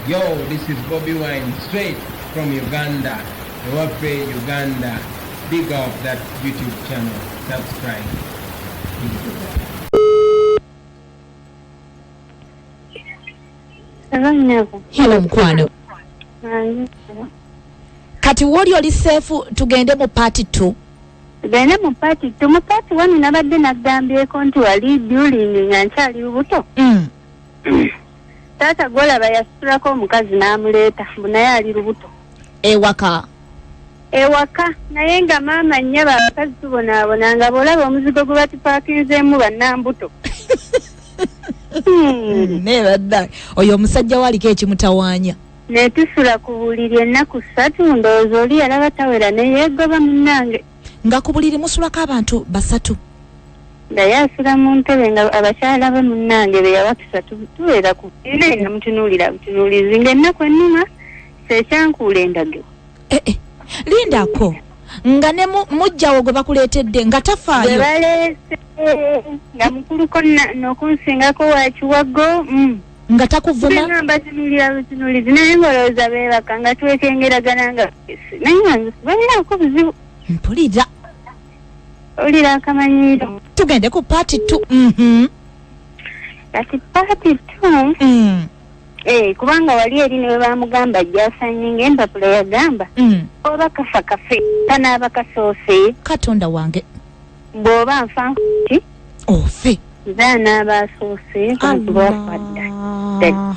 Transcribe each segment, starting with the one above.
Yo, this is Bobi Wine straight from Uganda. Ewaffe Uganda. Big up that YouTube channel. Subscribe. Hello mukwano. Kati woli oli safe tugende mu part 2. Tugende mu part 2. Mu part 1 nabadde nagambyeko nti wali during nga nkyali lubuto. Taata gwolaba yasitulako omukazi n'amuleeta mbu naye ali lubuto. Ewaka. Ewaka naye nga maama nnyaba abakazi tubonaabona nga bw'olaba omuzigo gwe batupaakinzeemu bannambuto. Naye badda oyo omusajja we aliko ekimutawaanya. Ne tusula ku buliri ennaku ssatu ndowooza oli yalaba tawera ne yeegoba munnange. Nga ku buliri musulako abantu basatu. Nga ye asula mu ntebe nga abakyala be munnange be yawakisa tubeera ku buliri naye namutunuulira butunuulizi ng'ennaku ennuma sekyankuula endagiro. Eh, eh. Lindako nga ne mujjawo gwe bakuleetedde nga tafaayo. Gwe baleese nga mukuluko n'okunsingako wa kiwago. Nga takuvuma. Nga mbatunuulira butunuulizi naye ng'olowooza beebaka nga twekengeragana nga naye nga nze balinaako buzibu. Mpulira. Owulira akamanyiiro. Tugende ku part 2. Kati part 2. Kubanga wali eri ne bamugamba ajja asanyinga empapula yagamba. Oba kafa kafe kanaaba kasoose. Katonda wange. Bw'oba nfa nti ofe. Nze anaaba asoose kuba dda.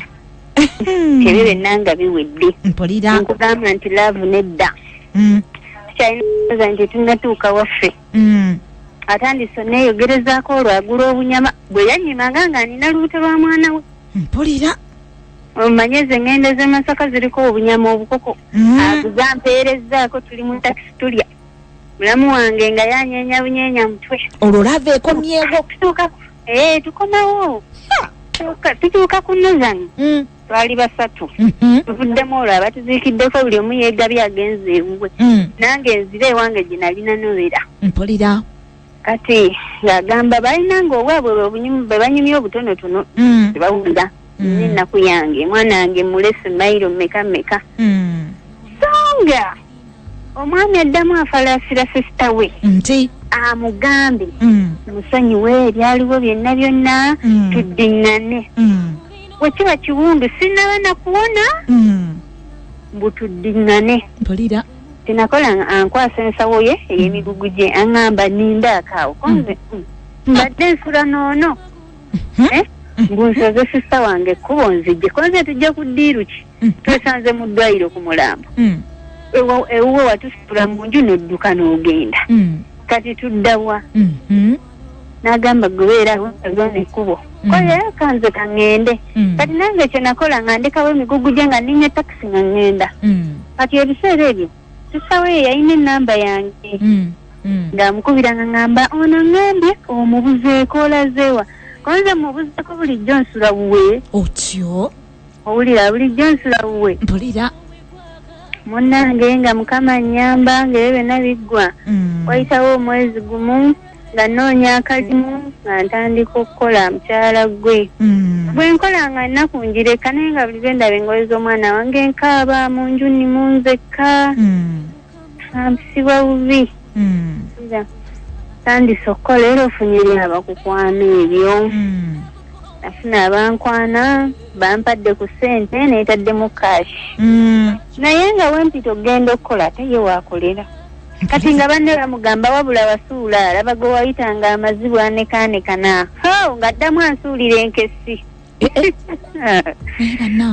Ebyo byonna nga biwedde. Mpulira. Nkugamba nti love nedda. Kyalina nti tunnatuuka waffe. Atandise neeyogerezaako olwagula obunyama bwe yannyimanga nga nina lubuto lwa mwana we. Mpulira. Omanye ezo engendo z'e Masaka ziriko obunyama obukoko. Aguza mpeerezzaako tuli mu takisi tulya. Mulamu wange nga yanyeenya bunyeenya mutwe. Olwo lava ekomyewo. Tukomawo. Tutuuka ku Northern. Twali basatu. Tuvuddemu olwo abatuziikiddeko buli omu yeegabye agenze ewuwe. Nange nzire ewange gye nalina nobera. Mpulira. Kati ng'agamba balina ng'obwabwe bwe banyumya obutonotono. Tebawulira. N'ennaku yange mwana wange mulese mayiro mmeka mmeka. So nga omwami addamu afalaasira sisita we. Nti amugambe musonyiwe ebyaliwo byonna byonna tuddiŋŋane. Bwe kiba kiwundu sinnaba na kuwona mbu tuddiŋŋane. Mpulira. Tinakola ankwasa ensawo ye ey'emigugu gye aŋŋamba nnindaako awo. Konze mbadde nsula n'ono. Mbu nsoze sisita wange ekkubo nzijje. Konze tujja ku ddiiru ki? Twesanze mu ddwaliro ku mulambo. Ewuwe watusitula mu nju n'odduka n'ogenda. Kati tudda wa? N'agamba gwe beera awo ekkubo. Koye kanze kaŋŋende. Kati nange kye nakola nga ndekawo emigugu gye nga nninnya takisi nga ŋŋenda. Kati ebiseera ebyo sisita we yalina ennamba yange. Ng'amukubira nga ŋŋamba ono ŋŋambye omubuzeeko olazeewa. Konze mubuzeeko bulijjo nsula wuwe. Otyo. Owulira bulijjo nsula wuwe. Mpulira. Munnange nga Mukama nnyamba ng'ebyo byonna biggwa. Wayitawo omwezi gumu nga nnoonya akalimu nga ntandika okukola mukyala gwe. Bwe nkola nga nnaku njireka naye nga buli lwe ndaba engoye z'omwana wange nkaaba mu nju nnimu nzekka. Mpisibwa bubi. Tandise okukola era ofunye eri abakukwana ebyo. Nafuna abankwana bampadde ku ssente neetaddemu cash. Naye nga wempita okugenda okukola ate ye waakolera. Kati nga banne bamugamba wabula wasuula alaba gwe wayitanga amazibu anekaanekana. Ho ng'addamu ansuulira enkessi.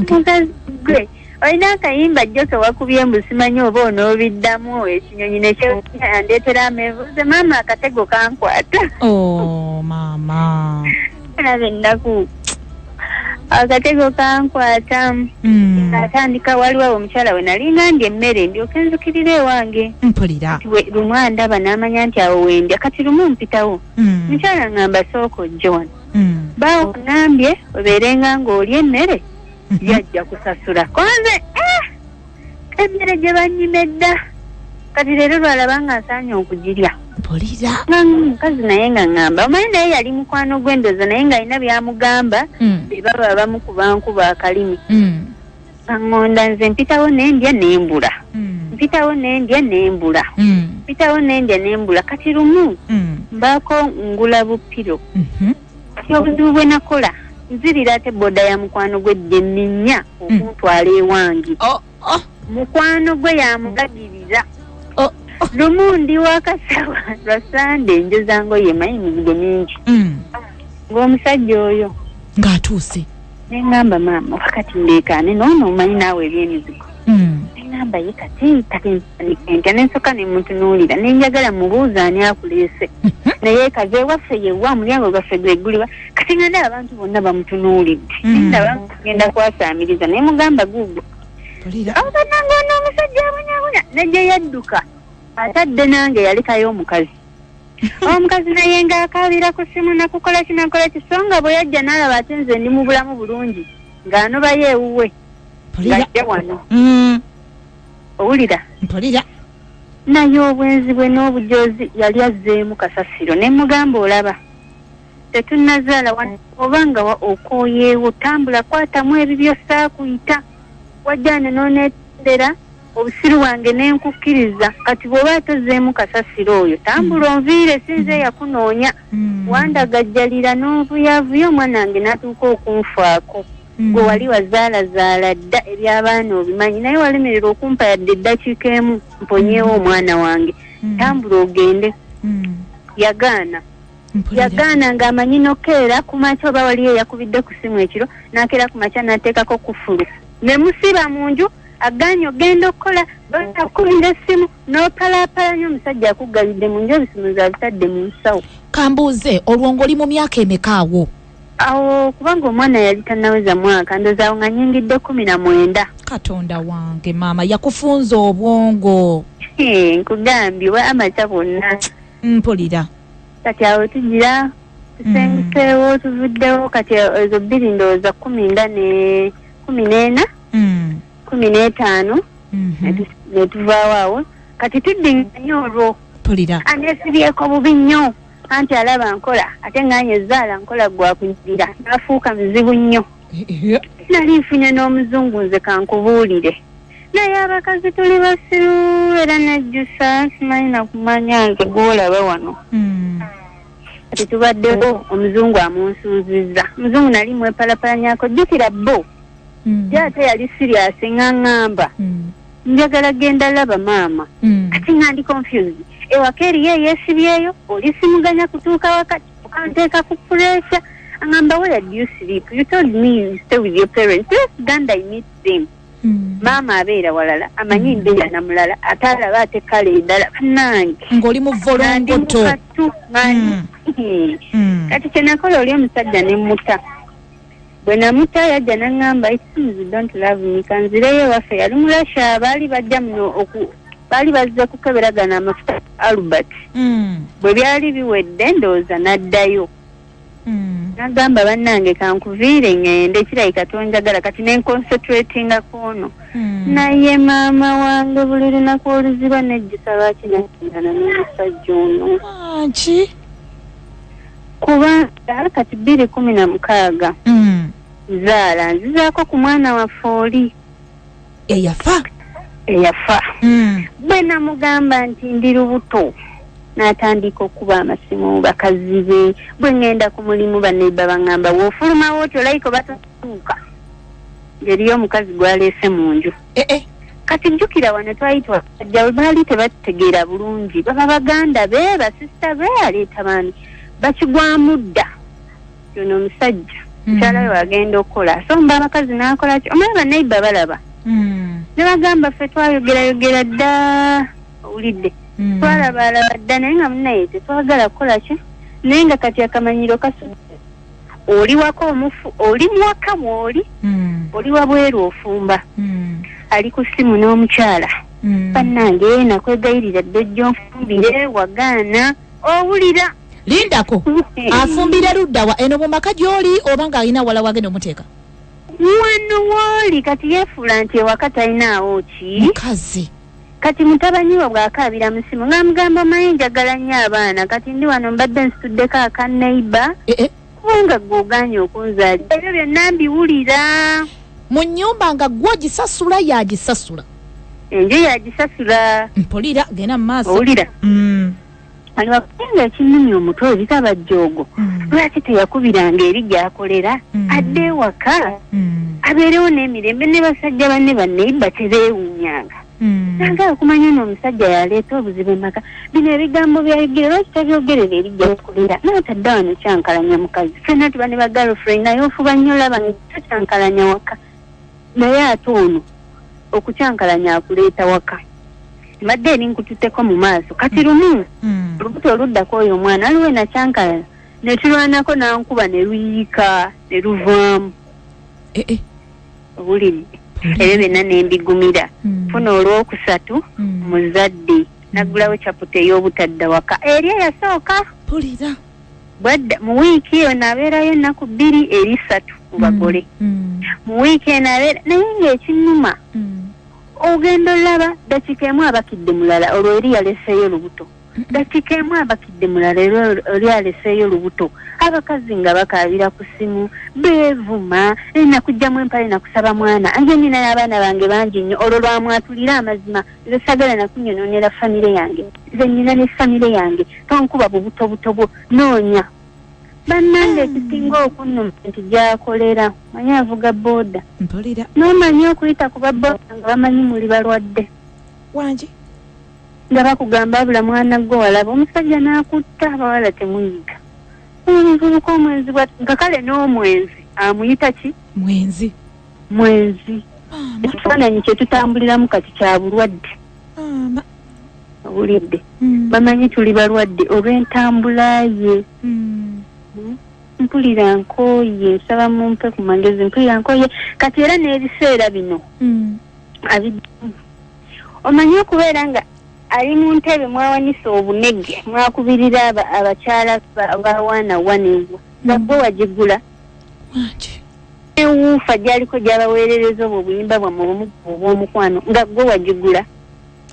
Mukazi gwe olina akayimba jjo ke wakubye mbu simanyi oba onoobiddamu ekinyonyi ne kyandeetera amenvu. Nze maama akatego kankwata. Oh maama. Olaba ennaku. Akatego kankwata. Atandika waliwo omukyala we nalinga ndya emmere ndyoke nzukirire ewange. Mpulira. Lumu andaba n'amanya nti awo wendya kati lumu mpitawo. Mukyala ngamba sooka ojje wano. Baawo ŋŋambye obeerenga ng'olya emmere yajja kusasula. Konze emmere gye bannyima edda. Kati leero lwalaba nga nsaanye okugirya. Mpulira. Nga mukazi naye nga ŋŋamba omanyi naye yali mukwano gw'endooza naye ng'alina by'amugamba be baba bamukuba nkuba akalimi. Baŋŋonda nze mpitawo nendya nembula, mpitawo nendya nembula, mpitawo nendya nembula. Kati lumu mbaako ngula bupiro. Kati obuzibu bwe nakola, nzirira ate boda ya mukwano gwe gye nninnya okuntwala ewange. Oh, oh. Mukwano gwe yamulagirira. Oh, oh. Lumu ndi wakasawa lwa Sande, njoza ngoye, manyi mizigo mingi, ng'omusajja oyo ng'atuuse. Neŋŋamba, maama, wakati ndeekaane noono, omanyi naawe ebyemizigo. Neŋŋamba, ye kati kati ntandike ntya? Nensooka ne mutunuulira, nenjagala mubuuza ani akuleese, naye kaze ewaffe yewa omulyango gwaffe gweguliwa. Kati nga ndaba abantu bonna bamutunuulidde, nendaba ngenda kwasaamiriza, naye mugamba guugwo. Mpulira. Bannange, ono omusajja abonyabonya, nejje yadduka atadde nange yalekayo omukazi. Omukazi naye ng'akaabira ku ssimu, nakukola ki, nakola ki, so nga bwe yajja n'alaba ate nze ndi mu bulamu bulungi, ng'anobayo ewuwe. Mpulira. Ng'ajja wano. Owulira? Mpulira. Naye obwenzi bwe n'obujozi, yali azzeemu kasasiro. Ne mugamba, olaba tetunnazaala wano, oba nga okooyeewo, tambula, kwatamu ebibyo, saakuyita wajjane n'oneetondera obusiru bwange nenkukkiriza. Kati bw'oba tozzeemu kasasiro oyo, tambula onviire, sinze yakunoonya. Wandagajjalira n'onvuyavuya, omwana wange n'atuuka okunfaako. Gwe wali wazaalazaala dda, ebyabaana obimanyi, naye walemererwa okumpa yadde eddakiika emu mponyeewo omwana wange. Tambula ogende. Yagaana. Mpulira. Yagaana ng'amanyi nokeera ku makya, oba waliyo eyakubidde ku simu ekiro, n'akeera ku makya n'ateekako kufulu ne musiba mu nju. Agaanye ogenda okukola, bakubira essimu n'opalaapala nnyo. Omusajja akuggalidde mu nju, ebisumuzo abitadde mu nsawo. Kambuuze, olwo ng'oli mu myaka emeka awo? Awo kubanga omwana yali tannaweza mwaka, ndowooza awo nga nyingidde 19. Katonda wange, maama yakufunza obwongo. Hee, nkugambye oba amakya bonna. Mpulira. Kati awo tugira tusenguseewo, tuvuddewo. Kati ezo bbiri ndowooza kumi nga ne 14, 15, ne tuvaawo awo. Kati tuddinganye olwo. Mpulira. Aneesibyeko bubi nnyo, anti alaba nkola, ate nganye ezaala nkola gwakunyirira, n'afuuka muzibu nnyo. Nali nfunye n'omuzungu. Nze kankubuulire, naye abakazi tuli basiru, era nejjusa, simanyi nakumanya nze gwolaba wano. Kati tubaddewo, omuzungu amunsuuzizza. Omuzungu nali mwepalapalanyako, jjukira bo ye ate yali serious, ŋŋaŋŋamba, njagala genda laba maama. Kati nga ndi confused, ewaka eriyo eyeesibyeyo, oli simuganya kutuuka waka, okanteeka ku pressure. Aŋŋamba, where do you sleep? You told me you stay with your parents, let's ganda I meet them. Maama abeera walala, amanyi mbeera na mulala, ate alaba ate kale endala. Bannange, ng'oli mu nga ndi volongoto. mukatu nga kati kyenakola, oli omusajja ne muta. Bwe namuta, yajja naŋŋamba, it seems you don't love me, kanzireyo ewaffe. Yali mulasha, baali bajja muno oku baali bazze kukeberagana amafuta Albert. Bwe byali biwedde, ndowooza n'addayo. Nagamba, bannange, kankuviire ŋŋende, kirabika tonjagala. Kati nenconcentratinga ku ono. Naye maama wange, buli lunaku oluziba nejjusa lwaki nagendana n'omusajja ono. Anki? Kubanga kati 2016 nzaala, nzizaako ku mwana waffe oli eyafa. Eyafa. Bwe namugamba nti ndi lubuto, n'atandika okuba amasimu bakazi be. Bwe ŋŋenda ku mulimu, baneiba baŋŋamba, woofulumawo otyo layiko batatuuka, ng'eriyo omukazi gw'aleese mu nju. Eh, eh. Kati jjukira wano twayitwa bajja baali tebategeera bulungi, baba baganda be, basisita be, aleeta baani, bakigwamu dda. Yono omusajja, mukyala we wagenda okukola, asomba abakazi n'akola ki, omanyi baneiba balaba ne bagamba, ffe twayogerayogera dda, owulidde? Twalabaalaba dda, naye nga munaye tetwagala kukola ki, naye nga kati akamanyiro kasu oli waka omufu, oli muwaka mwoli, oli wabweru ofumba, ali ku ssimu n'omukyala. Bannange, nakwegayirira dda ojjo nfumbire, wagaana, owulira? Lindako, afumbire luddawa? Eno mu maka gy'oli oba ng'alina wala wagenda omuteeka? Wano wooli. Kati yeefuula nti ewaka talinaawo ki. Mukazi. Kati mutabani we bw'akaabira mu ssimu, ng'amugamba, omanyi njagala nnyo abaana, kati ndi wano mbadde nsituddeko aka neighbour, Eh, eh. kubanga gwe ogaanye okunzaali. Ebyo byonna mbiwulira. Mu nnyumba nga gwe ogisasula, yagisasula? Enju yagisasula. Mpulira, genda mu maaso. Owulira? Aliwakusinga ekinnumya omutwe ebitaba jjoogo. Lwaki teyakubiranga eri gy'akolera? Adde ewaka, abeerewo n'emirembe ne basajja banne, banneiba tebeewuunyanga. Nange okumanya ono omusajja yaleeta obuzibu emaka. Bino ebigambo byayogera lwaki tabyogerera eri gy'akolera, n'atadde wano kyankalanya mukazi? Ffenna tuba ne ba girlfriend, naye ofuba nnyo olaba nga tokyankalanya waka, naye ate ono okukyankalanya akuleeta waka. Mbadde eri nkututteko mu maaso. Kati lumu olubuto oluddako oyo omwana aliwe nakyankalana ne tulwanako, n'ankuba ne luyiika ne luvaamu. Eh, eh. Owulidde? Ebyo byonna ne mbigumira. Funa olwokusatu, muzadde naggulawo chapter ey'obutadda waka eri eyasooka. Mpulira. Bwadda mu wiiki eyo naabeerayo ennaku 2 eri 3 mu bagole. Mu wiiki eno abeera naye ng'ekinnuma, ogenda olaba dakiika emu abakidde mulala, olwo eri yaleseeyo lubuto. Dakiika emu abakidde mulala, era oli aleseeyo lubuto. Abakazi nga bakaabira ku ssimu, beevuma, nakugjamu empale, nakusaba mwana, nze nina n'abaana bange bangi nnyo. Olwo lwamwatulira amazima, nze sagala nakunyonoonera famire yange, nze nina ne famire yange, tonkuba bubutobuto bwo noonya. Bannange, ekisinga okunnuma nti gyakolera manyi avuga booda. Mpulira. N'omanyi okuyita ku babooda nga bamanyi muli balwadde. Wangi? Nga bakugamba, abula mwana gwe walaba omusajja n'akutta. Abawala temuyiga. Omuvubuka omwenzi bwa nga kale n'omwenzi amuyita ki? Mwenzi. Mwenzi. Maama. Ekifaananyi kye tutambuliramu kati kya bulwadde. Maama. Owulidde? Bamanyi tuli balwadde olw'entambula ye. Mpulira nkooye, nsaba mumpe ku magezi. Mpulira nkooye kati, era n'ebiseera bino abiddamu. Omanyi okubeera nga ali mu ntebe, mwawanisa obunege, mwakubirira abakyala bawaana wanewa nga gwe wagigula. Wangi? Ewuufa gyaliko gyabaweerereza obwo obuyimba bwammwe obumu obw'omukwano nga gwe wagigula.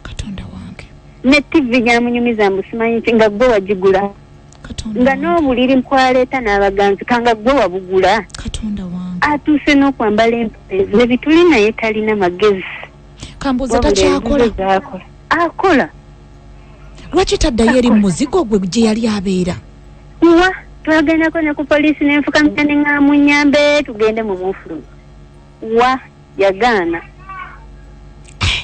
Katonda wange! Ne TV gyamunyumiza mbu simanyi ki nga gwe wagigula. Katonda Nga wange! n'obuliri kwaleeta n'abaganzika nga gwe wabugula. Katonda wange! Atuuse n'okwambala empale ebituli, naye talina magezi. Kambuuze, Wabula takyakola? enzizo z'akola. Akola. Lwaki taddayo eri mu muzigo gwe gye yali abeera? Wa twagendako ne ku poliisi, nenfukamira ne ŋŋamunyambe tugende mu mufulumi, wa yagaana.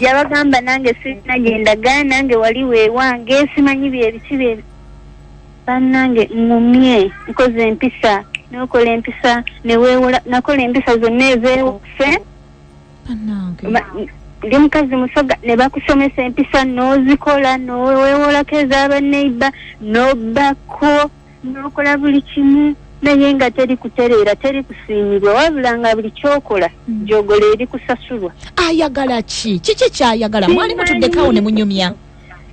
Yabagamba nange sirina gye ndaga, nange wali weewange, simanyi byebiki bye. Bannange, ŋŋumye, nkoze empisa, nokola empisa neweewola, nakola empisa zonna ezeewaffe. Bannange! Ndi mukazi musoga, ne bakusomesa empisa n'ozikola, n'oweewolako ez'abaneiba, n'obbako, n'okola buli kimu, naye nga teri kutereera, teri kusiimibwa, wabula nga buli kyokola gyogola eri kusasulwa. Ayagala ki? Kiki kyayagala? Mwali mutuddekawo ne munyumya?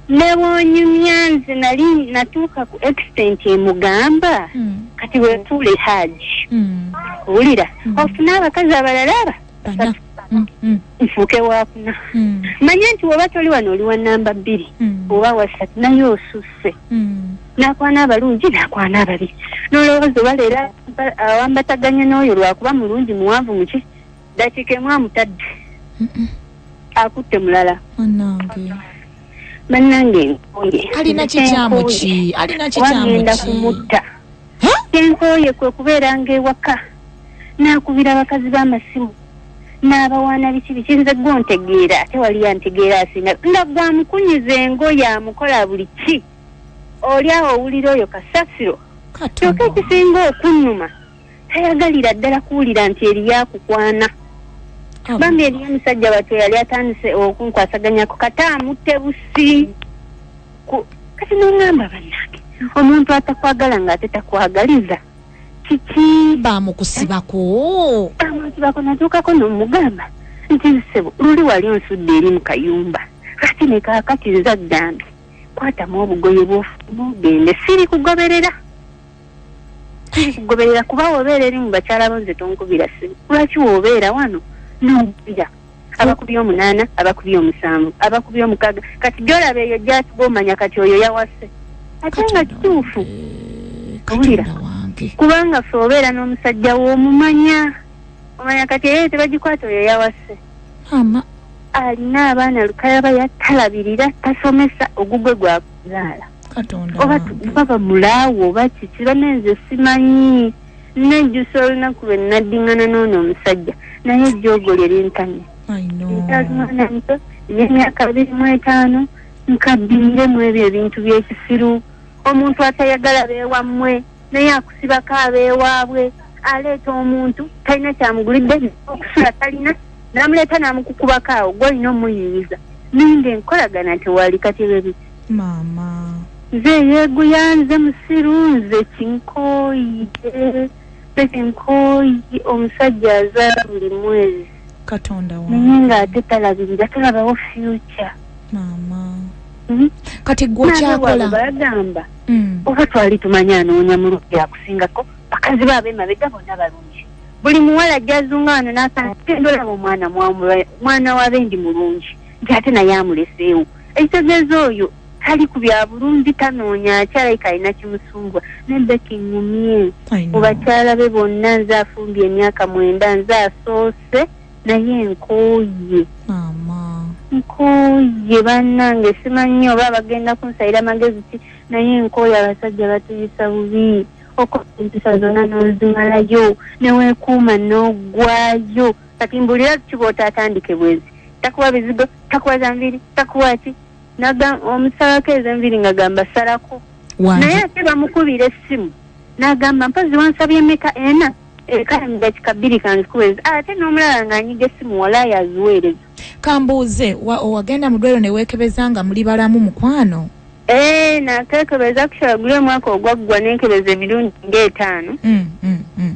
Ne bwonyumya, nze nali natuuka ku extent emugamba, kati weefuule haji, owulira? Ofune abakazi abalala aba Bana. Nfuuke wakuna. Manye nti woba toli wano oli wa namba 2 oba wasatu, naye osusse. Nakwana abalungi, nakwana ababi, nolowooza oba leero awambataganye n'oyo lwakuba mulungi, muwanvu, muki, dakiika emu amutadde, akutte mulala. Bannange! Bannange, nkooye. Alina kikyamu ki? Alina kikyamu Wagenda ki? kumutta. Ha? Kyenkooye kwe kubeeranga ewaka n'akubira abakazi b'amasimu n'abawaana biki biki. Nze gwontegeera, ate wali antegeera asinga nga gwamukunyiza engoye, amukola buli ki, oli awo owulira oyo kasasiro. Kyokka Katonda wange. ekisinga okunnuma, tayagalira ddala kuwulira nti eriyo akukwana. Bambi, eriyo omusajja wattu yali atandise okunkwasaganyako, kati amutte busi. Kati noŋŋamba, bannange, omuntu atakwagala ng'ate takwagaliza kiki? Bamukusibako. Amusibako. Natuukako nomugamba nti ssebo, luli wali onsudde eri mu kayumba, lwaki ne kaakati nze aggambye kwatamu obugoye bwofuna ogende? Siri kugoberera, siri kugoberera, kuba wobeera eri mu bakyala bo nze tonkubira simu. Lwaki wobeera wano nonkubira? Abakubye 8, abakubye 7, abakubye 6, kati gyolaba eyo gyatuga omanya kati oyo yawase, ate nga kituufu. Owulira? Katonda wange! Kubanga ffe obeera n'omusajja w'omumanya. Omanya kati eyo tebagikwata oyo yawase. Maama. Alina abaana lukayaba yatalabirira tasomesa ogugwe gwakuzaala. Katonda Oba wange. baba mulaawo oba kiki banenze simanyi. Nejjusa olunaku lwe naddingana n'ono omusajja naye ejjoogo lye lintamye. I know. Nkyali mwana muto n'emyaka 25 nkaddimire mu ebyo ebintu by'ekisiru. Omuntu atayagala beewammwe naye akusibako abeewaabwe, aleeta omuntu talina kyamugulidde okusula talina n'amuleeta n'amukukubako awo gw'olina omuyiiyiza naye ng'enkolagana tewali kati ebyo biki. Maama. Nze yeeguya nze musiru nze kinkooye nze kinkooye omusajja azaala buli mwezi. Katonda Naye wange. ng'ate talabirira talabawo future. Maama. Mhm. Kati gwe okyakola. Bagamba oba twali tumanyi anoonya mulungi akusingako bakazi be ab'emabega bonna balungi. Buli muwala gy'azunga wano n'asanga genda olaba omwana mwana wa bendi mulungi nti ate naye amuleseewo. Ekitegeeza oyo tali ku bya bulungi tanoonya akyalabika alina kimusumbwa. Naye Becky ŋŋumye. I know. Mu bakyala be bonna nze afumbye emyaka 9 nze asoose naye nkooye. Maama. Nkooye bannange simanyi oba bagenda kunsayira magezi ki naye nkooye abasajja batuyisa bubi. Okola empisa zonna n'ozimalayo ne weekuuma n'oggwayo. Kati mbuulira ki bw'otaatandike bwezi. Takuwa bizigo, takuwa za nviiri, takuwa ki. Omusalako ez'enviiri ng'agamba salako. Wangi. Naye ate bamukubira essimu n'agamba mpozi wansabye emeka ena kale mu dakiika 2 kanzikuweereza. Ate n'omulala ng'anyiga essimu walaayi aziweereza. Kambuuze, wagenda mu ddwaliro ne weekebeza nga muli balamu mukwano? Nakeekebeza kusala guli omwaka ogwaggwa nenkebeza emirundi ng'etaano.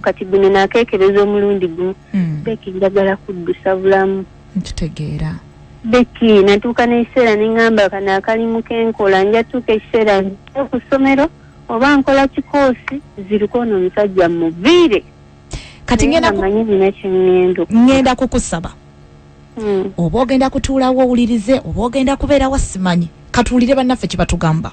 Kati guno nakeekebeza omulundi gumu. Becky njagala kuddusa bulamu. Nkitegeera. Becky natuuka n'ekiseera ne ŋŋamba kano akalimu k'enkola nja tuuka ekiseera nzire ku ssomero oba nkola kikoosi nziruke ono omusajja mmuviire. Kati Naye nga mmanyi nina kye ŋŋenda okukola. ŋŋenda kukusaba. Oba ogenda kutuulawo owulirize oba ogenda kubeerawo simanyi. Katuwulire bannaffe kye batugamba.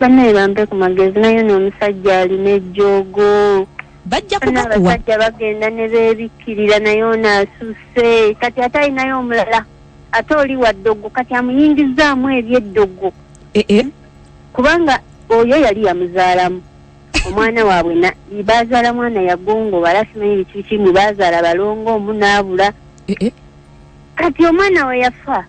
Bannaye bampe ku magezi naye n'omusajja alina ejjoogo. Bajja Banna kugakuwa. abasajja bagenda ne beebikkirira naye ono asusse. Kati ate alinayo omulala ate oli wa ddogo kati amuyingizaamu eby'eddogo. Kubanga oyo yali yamuzaalamu. Omwana waabwe bazaala mwana yagongobala simanyi biki biki mwe bazaala balongo omu n'abula. Kati omwana we yafa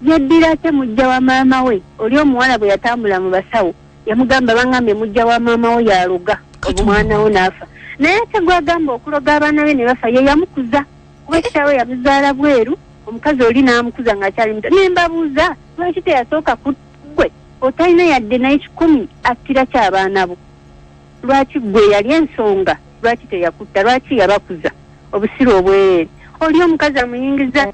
yaddira ate mujja wa maama we. Oli omuwala bwe yatambula mu basawo yamugamba bangambye mujja wa maama we yaloga omwana we n'afa. Naye ate gw'agamba okuloga abaana be ne bafa ye yamukuza. Kuba kitaawe yamuzaala bweru omukazi oli n'amukuza ng'akyali muto. Ne mbabuuza lwaki teyasooka ku ggwe otalina yadde naye 10 attira ki abaana bo? Lwaki ggwe yali ensonga? Lwaki teyakutta? Lwaki yabakuza? Obusiru obwereere. Oli omukazi amuyingiza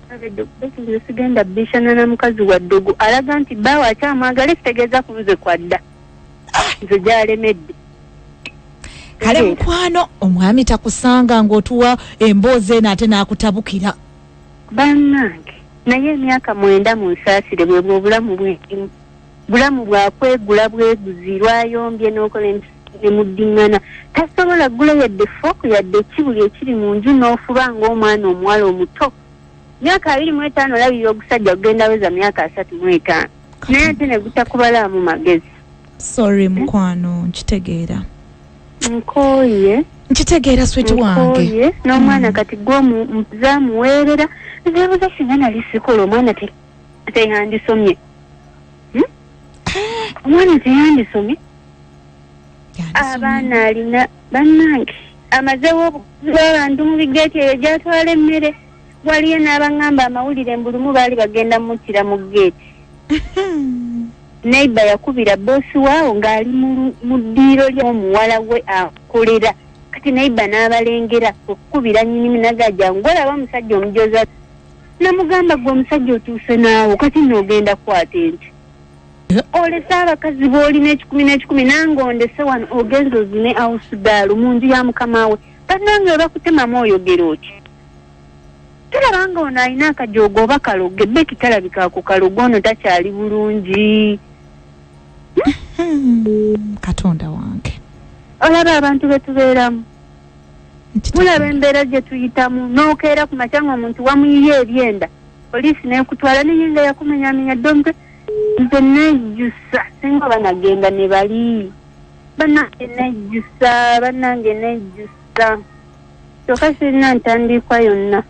nze sigenda bishana na mukazi wa ddogo alaga nti bbaawe akyamwagala ekitegeeza ku nze kwadda. Nze gy'alemedde. Kale mukwano omwami takusanga ng'otuwa emboozi eno ate n'akutabukira. Bannange naye emyaka 9 mu nsaasire bwe bwe obulamu bwendimu. Bulamu bwa kwegula bweguzi lwayombye n'okola ne muddiŋŋana. Tasobola ggula yadde fooku yadde ki buli ekiri mu nju n'ofuba ng'omwana omuwala omuto. Myaka 25 olabirira ogusajja gugenda weza myaka 35. Naye ate ne gutakubalaamu magezi. Sorry mukwano, nkitegeera. Nkooye. Nkitegeera sweet wange. Nkooye n'omwana kati gw'omuweerera. Nzeebuuza singa nali sikola omwana teyandisomye. Omwana teyandisomye. Abaana alina bannange amazeewo obukozi bw'abantu mu bigeeti eyo gy'atwala emmere. Waliyo n'abaŋŋamba amawulire mbulumu baali bagenda mmuttira mu geeti. Neighbor yakubira boosi waawo ng'ali mu ddiiro ly'omuwala we akolera. Kati neighbor n'abalengera okukubira nnyinimu n'agamba jangu olaba omusajja omujoza. Namugamba gwe omusajja otuuse naawo kati nno ogenda kukwata ente. Olese abakazi b'olina 10 n'ekikumi nange ondese wano ogenze ozine awusudaalo mu nju ya mukama we. Bannange we bakutemamu oyogera otya? Tulaba nga ono alina akajoogo oba kaloge, Becky talabika ku kalogo ono takyali bulungi. Katonda wange. Olaba abantu be tubeeramu. Mulaba embeera gye tuyitamu, n'okeera ku makya ng'omuntu wamuyiye ebyenda, poliisi n'ekutwala naye nga yakumenyamenya dda omutwe. Nze nejjusa singa oba nagenda ne bali bannange, nejjusa bannange, nejjusa, kyokka sirina ntandikwa yonna,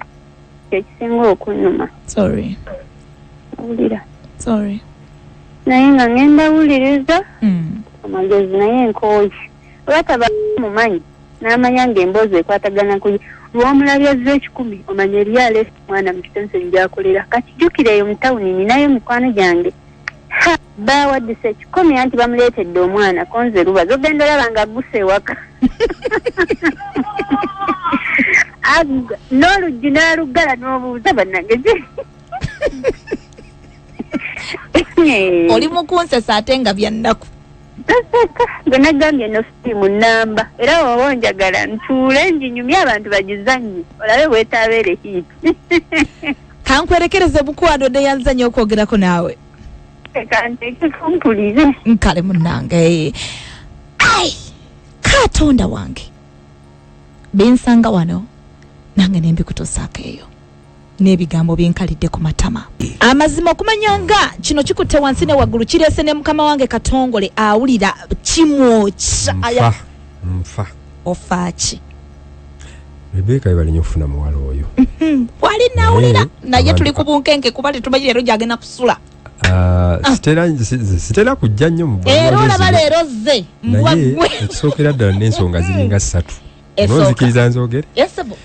kyekisinga okunnuma. Sorry. Owulira? Sorry. Naye nga ngenda wuliriza amagezi, naye nkooye. Oba taba mumanyi n'amanya ng'emboozi ekwatagana ku lw'omulabye azza 100, omanya eriyo aleese omwana mu kitenseni gy'akolera. Kati jjukira eyo mu tawuni ninayo mikwano gyange. Ha, bawaddisa 100 anti bamuleetedde omwana konze lubazi, ogenda olaba nga agguse ewaka n'oluggi n'aluggala n'obuuza bannange. Oli mukunsesa ate nga byannaku. Taseka, gwe nagambye no firimu namba, era woba onjagala ntuule nginyumye abantu bagizannye olabe bwetaabeere hit. Kankwerekereze bukwano, neyanza nnyo okwogerako naawe. Kanteekeko mpulire. Nkale munnange. Ai Katonda wange, binsanga wano nange nembikutuusaako eyo n'ebigambo byenkalidde ku matama. Amazima okumanya nga kino kikutte wansi ne waggulu, kireese ne mukama wange Katongole awulira kimwokya. Nfa nfa. Ofaaki? Rebeka yebale nnyo okufuna muwala oyo. Wali nawulira Naye, naye tuli ku bunkenke kuba tetumanyi leero gyagenda kusula. Ah, sitera kujja nnyo mu Era bbaluwa olaba zino. Leero zze mbwa Naye ggwe. ekisookera ddala n'ensonga ziringa ssatu. Esooka. Onzikiriza nzogere? Esebo.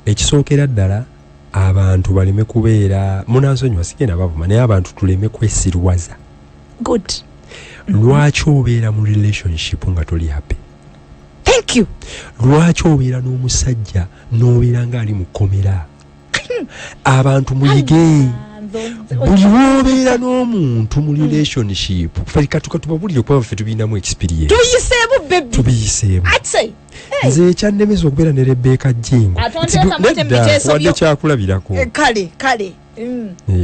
Ekisookera ddala, abantu baleme kubeera, munansonyiwa sigenda bavuma, naye abantu tuleme kwesirwaza. Good. Lwaki obeera mu relationship nga toli happy? Thank you. Lwaki obeera n'omusajja n'obeera ng'ali mu kkomera? Abantu muyige, buli lwobeera n'omuntu mu relationship, ffe katuka tubabulire kuba ffe tubirinamu experience. Tuyiseemu baby. Tubiyiseemu. Ate Nze ekyannemeza okubeera ne Rebeka Jingo Ate onteekamu ate mu biteeso wadde byo. kyakulabirako. Kale kale.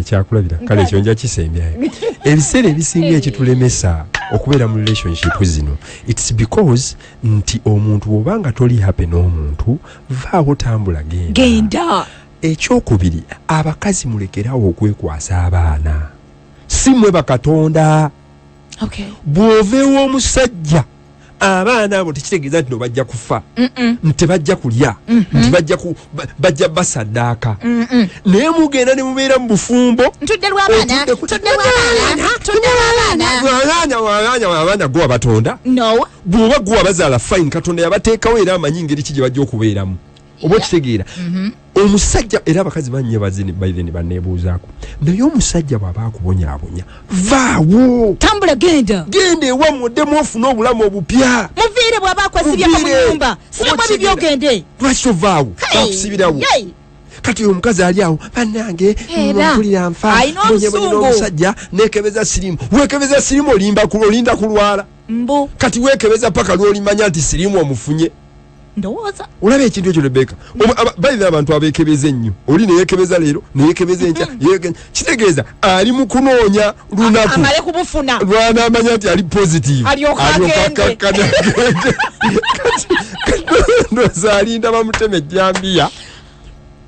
Kyakulabira kale, ekyo nja kisembyayo. Ebiseera ebisinga ekitulemesa okubeera mu relationship zino, its because nti omuntu bw'oba nga toli happy n'omuntu, vaawo, tambula, genda. Genda. Ekyokubiri, abakazi mulekerawo okwekwasa abaana, si mmwe bakatonda. Bw'ova ew'omusajja, abaana abo tekitegeeza nti no bajja kufa, nti tebajja kulya, nti bajja basaddaaka, naye mugenda ne mubeera mu bufumbo. Ntudde lw'abaana. Ntudde lw'abaana, ntudde lw'abaana. Abaana, abaana, abaana gwe wabatonda? No. Bw'oba gwe wabazaala, fine, Katonda yabateekawo era amanyi ngeri ki gye bajja okubeeramu, oba okitegeera? Omusajja, era abakazi banye bazini baithen baneebuuzaako, naye omusajja bw'aba akubonyaabonya, vaawo. Tambula, genda. Genda ewammwe oddemu ofune obulamu obupya. Muviire bw'aba akwesibyeko mu Muviire. nyumba, siramu Oba ebibyo, ogende. Lwaki tovaawo? Hey, Bakusibirawo. yey. Kati oyo omukazi ali awo, bannange, Era, mpulira nfa, alina mbonyebonye obusungu. n'omusajja, nekebeza sirimu. Wekebeza sirimu, olinda kulwala. Mbu. Kati wekebeza paka lwolimanya nti sirimu omufunye. Ndowooza. Olaba ekintu ekyo, Rebeka? Bayina abantu abekebeza ennyo, oli neyekebeza leero, neyekebeza enkya, kitegeeza ali mu kunoonya lunaku amale kubufuna. Lwanamanya nti ali positive. Alyoke Alyoke agende. akakkane agende. Kati ndowooza alinda bamutema ejjambiya.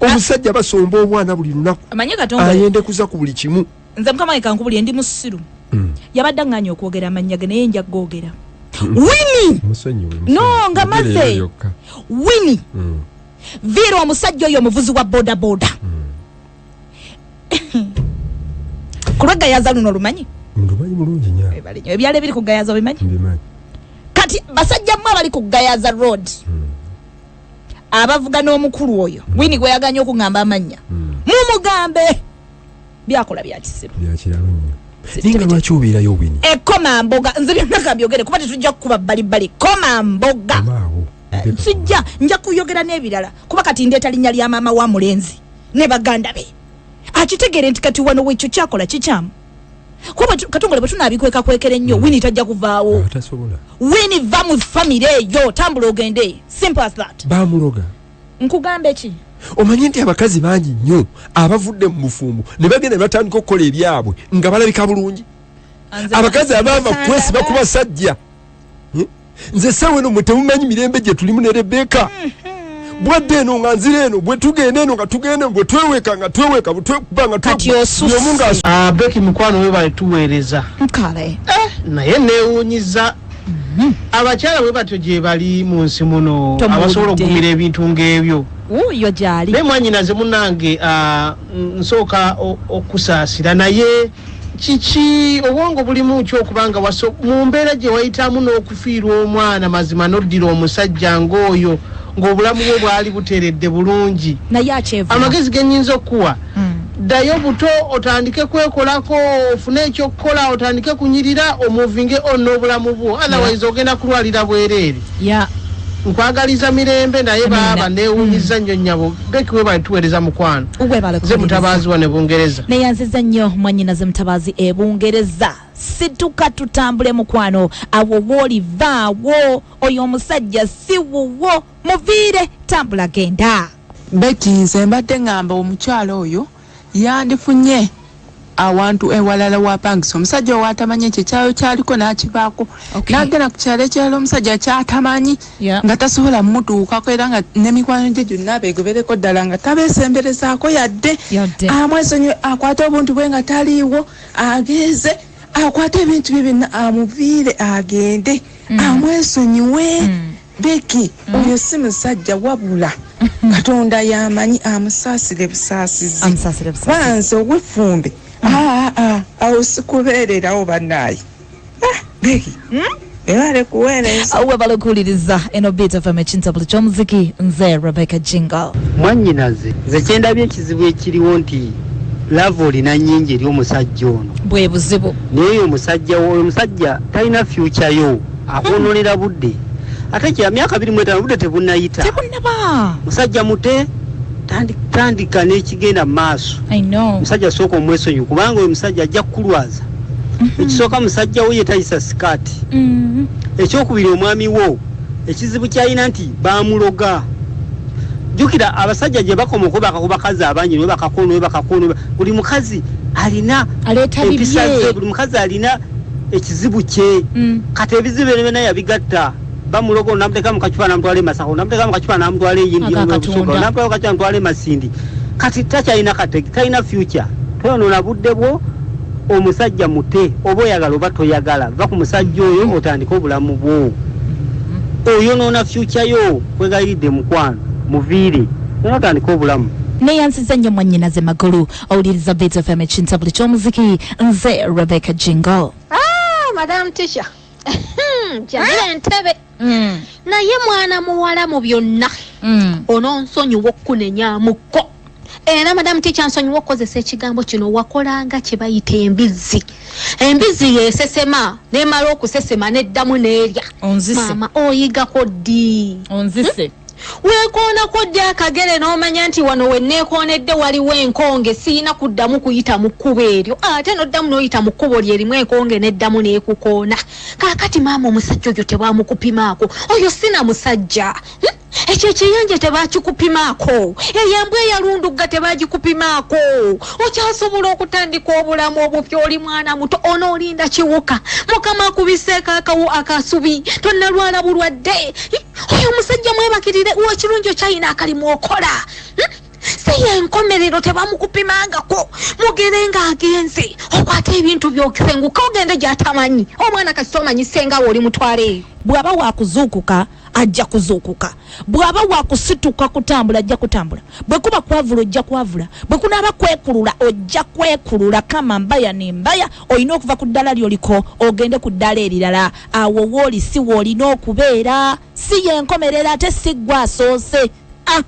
Omusajja basomba omwana buli lunaku. Amanye Katongole. Ayendekuza ku buli kimu. Nze mukama wange kankubulye, ndi musiru. Yabadde aŋŋaanye okwogera amannya ge, naye nja googera. Wini. Musonyiwe. No, nga maze. Wini, viira omusajja oyo omuvuzi wa boda boda ku lw'egayaza luno, olumanyi? Ndumanyi bulungi nya. Ebale nnyo. Ebyalo ebiri ku Gayaza obimanyi? Mbimanyi. Kati basajja mmwe abali ku Gayaza Road abavuga n'omukulu oyo Wini gwe yaganye okuŋŋamba amannya, mumugambe byakola bya kisiru. Byakiralo nnyo, naye nga lwaki obeerayo, Wini? Ekoma mboga, nze byonna kambyogere kuba tetujja kukuba bbalibbali. Koma mboga. Omaawo. Sijja, nja kuyogera n'ebirala kuba kati ndeeta linnya lya maama wa mulenzi ne baganda be, akitegeere nti kati wano wekyo kyakola kikyamu, kuba Katongole bwe tunaabikwekakwekera ennyo, Wini tajja kuvaawo. Tasobola. Wini, va mu famire eyo, tambula ogende, simple as that. Bamuloga. Nkugamba eki? Omanye nti abakazi bangi nnyo abavudde mu bufumbo ne bagenda ne batandika okukola ebyabwe nga balabika bulungi, abakazi abaava kwesiba ku basajja. Nze sawa eno mwe temumanyi mirembe gye tulimu ne Rebeka. Bwadde eno nga nzira eno, bwe tugenda eno nga tugenda, bwe tweweka nga tweweka, bwe twekuba nga Kati twekuba. osusse. Buli omu nga Ah, Becky mukwano, webale tuweereza. Kale. Naye neewuunyiza abakyala bwe batyo gye bali mu nsi muno, Tomuwulidde. abasobola okugumira ebintu ng'ebyo. Wuuyo gyali. Naye mwanyinaze munange, nsooka okusaasira, naye kiki obwongo bulimu ki okubanga waso mu mbeera gye wayitamu n'okufiirwa omwana, mazima n'oddira omusajja ng'oyo ng'obulamu bwe bwali buteredde bulungi? Naye akyevuma. Amagezi ge nnyinza okukuwa, ddayo buto, otandike kwekolako, ofune ekyokukola, otandike kunyirira, omovinge on n'obulamu bwo, otherwise ogenda kulwalira bwereere. Nkwagaliza mirembe, naye Amiina. baaba neewunyiza nnyo nnyabo. Becky, webale tuweereza mukwano. Webale Nze kuwuliriza. Mutabaazi wa ne Bungereza. Neyanziza nnyo mwannyinaze Mutabaazi e Bungereza. Situka tutambule mukwano, awo wooli vaawo, oyo omusajja si wuwo, muviire, tambula genda. Becky, nze mbadde ŋŋamba omukyalo oyo yandifunye awantu ewalala wapangisa omusajja owatamanyi ekyo ekyayo kyaliko n'akivaako, n'agenda ku kyalo ekirala omusajja kyatamanyi, nga tasobola mumutuukako, era nga n'emikwano gye gyonna abeegobereko ddala, nga tabeesemberezaako yadde. Yadde. Amwesonyiwe, akwate obuntu bwe nga taliiwo, agenze akwate ebintu bye byonna, amuviire agende, amwesonyiwe. Becky, oyo si musajja, wabula Katonda yamanyi, amusaasire busaasizi. Amusaasire busaasizi. Banze ow'effumbe, aa awo sikubeererawo bannaaye. Ah, Becky, ebale kuweereza. Webale kuwuliriza eno Beat FM, ekintabuli ky'omuziki. Nze Rebecca Jingle. Mwannyinaze, nze kyendabye ekizibu ekiriwo nti love olina nnyingi eri omusajja ono. Bwe buzibu. Naye oyo omusajja wo, oyo omusajja talina future yo, akwononera budde. Ate kya myaka 25, budde tebunnayita. Tebunnaba. Musajja mute, tandika n'ekigenda mu maaso. I know. Musajja sooka omwesonyi, kubanga oyo musajja ajja kukulwaza. Ekisooka, musajja wo ye tayisa sikaati. Ekyokubiri, omwami wo ekizibu kyalina nti bamuloga. Jjukira abasajja gye bakoma okwebaka ku bakazi abangi, nwebakako nwebakako, buli mukazi alina Aleeta empisa bibye. ze, buli mukazi alina ekizibu kye. Kati ebizibu ebyo byonna yabigatta, bamuloga, namuteka mu kacupa namutwala e Masaka, namuteka mu kacupa namutwala e India, Aga Busoga, Katonda. namutwala mu kacupa namutwala e Masindi. Kati takyalina kategi, talina future. Toyonoona budde bwo. Omusajja mute, oba oyagala oba toyagala, va ku musajja oyo otandike obulamu bwo. Oyonoona future yo. Kwegayiridde mukwano, muviire nona otandike obulamu. Neyanziza nnyo mwannyinaze Magulu. Owuliriza Beat FM, ekintabuli ky'omuziki. Nze Rebecca Jingle. Ah, madam teacher, kyazira entebe. Naye mwana muwala, mu byonna ononsonyiwa okunenyamukko, era madam teacher, nsonyiwa okukozesa ekigambo kino, wakolanga kye bayita embizzi. Embizzi yesesema, nemala okusesema neddamu n'erya. Onzise. Maama, oyigako ddi? Onzise. Weekoonako ddi akagere n'omanya nti wano we neekoonedde waliwo enkonge, siyina kuddamu kuyita mu kkubo eryo, ate n'oddamu n'oyita mu kkubo lyerimu enkonge n'eddamu n'ekukoona? Kaakati maama, omusajja oyo tebamukupimaako, oyo sina musajja. Ekyo ekiyanja tebakikupimaako, eyo embwa eyalundugga tebagikupimaako. Okyasobola okutandika obulamu obupya, oli mwana muto, onoolinda kiwuka? Mukama akubiseeko akawu akasubi, tonnalwala bulwadde. Oyo omusajja mwebakirire, ekirungi okyalina akalimu okola. Si yenkomerero, tebamukupimangako. Mugere ng'agenze, okwata ebintu byosenguka ogende gy'atamanyi. Omwana kasita omanyi sengawo oli mutwala eyo. Bw'aba wakuzuukuka ajja kuzuukuka, bw'aba wakusituka kutambula ajja kutambula, bwe kuba kwavula ojja kwavula, bwe kunaaba kwekulula ojja kwekulula. Kama mbaya ne mbaya, olina okuva ku ddala lyoliko ogende ku ddala erirala. Awo wooli si woolina okubeera, si yenkomerero, ate si ggwe asoose. Ah.